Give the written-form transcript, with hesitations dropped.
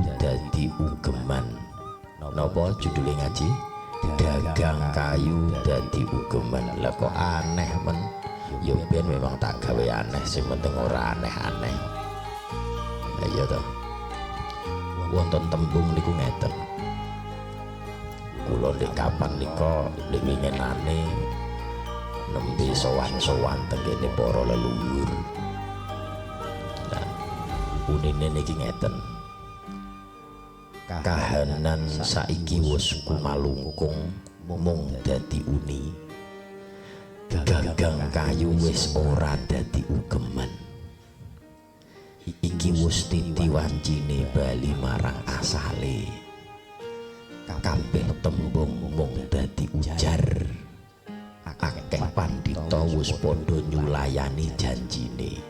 kayu dadi ugeman. Napa judule ngaji? Dagang kayu dadi ugeman. Lah kok aneh men? Ya ben memang tak gawe aneh, sing penting ora aneh-aneh. Lah iya toh. Wonten tembung niku ngeten. Kula ndek kapan nika ndek wingenane nembe sowan-sowan teng kene para leluhur. Nah, unine niki ngeten. Kahanan saiki wis kumalungkung mung dadi uni. Gagang kayu wis ora dadi ugeman. Iki wis titi wancine bali marang asale. Kabeh tembung mung dadi ujar. Akeh pandhita wis padha nyulayani janjine.